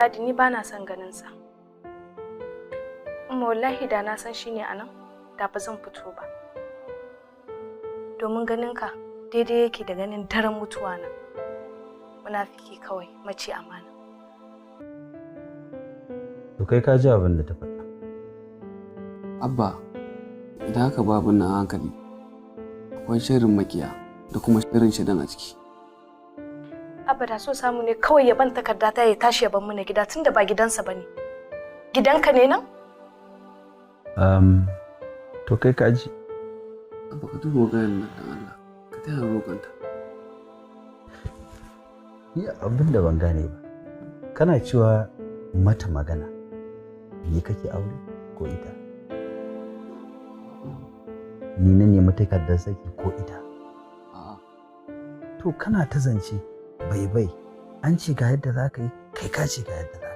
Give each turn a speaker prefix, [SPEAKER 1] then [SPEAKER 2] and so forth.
[SPEAKER 1] Daddy, ni ba na son ganin sa. Umma, wallahi da na san shi ne a nan, da ba zan fito ba. Domin ganin ka daidai yake da ganin daren mutuwa na. Munafiki kawai, mace amana.
[SPEAKER 2] To kai ka ji abin da ta faɗa.
[SPEAKER 3] Abba, idan aka ba abin nan a hankali, akwai shirin makiya da kuma shirin shaidan a ciki.
[SPEAKER 1] Abba, da so samu ne kawai ya ban takarda ta ya tashi ya ban mana gida, tunda ba gidansa bane. Gidanka ne nan?
[SPEAKER 2] To kai ka ji.
[SPEAKER 3] Abba, ka duba maganar nan dan Allah, ka taya ni roƙonta.
[SPEAKER 2] Ni abin da ban gane ba. Kana cewa mata magana. Ni kake aure ko ita? Ni na nemi takardar saki ko ita?
[SPEAKER 3] A'a.
[SPEAKER 2] To kana ta zance bai bai, an ce ga yadda za ka yi, kai ka ce ga yadda za.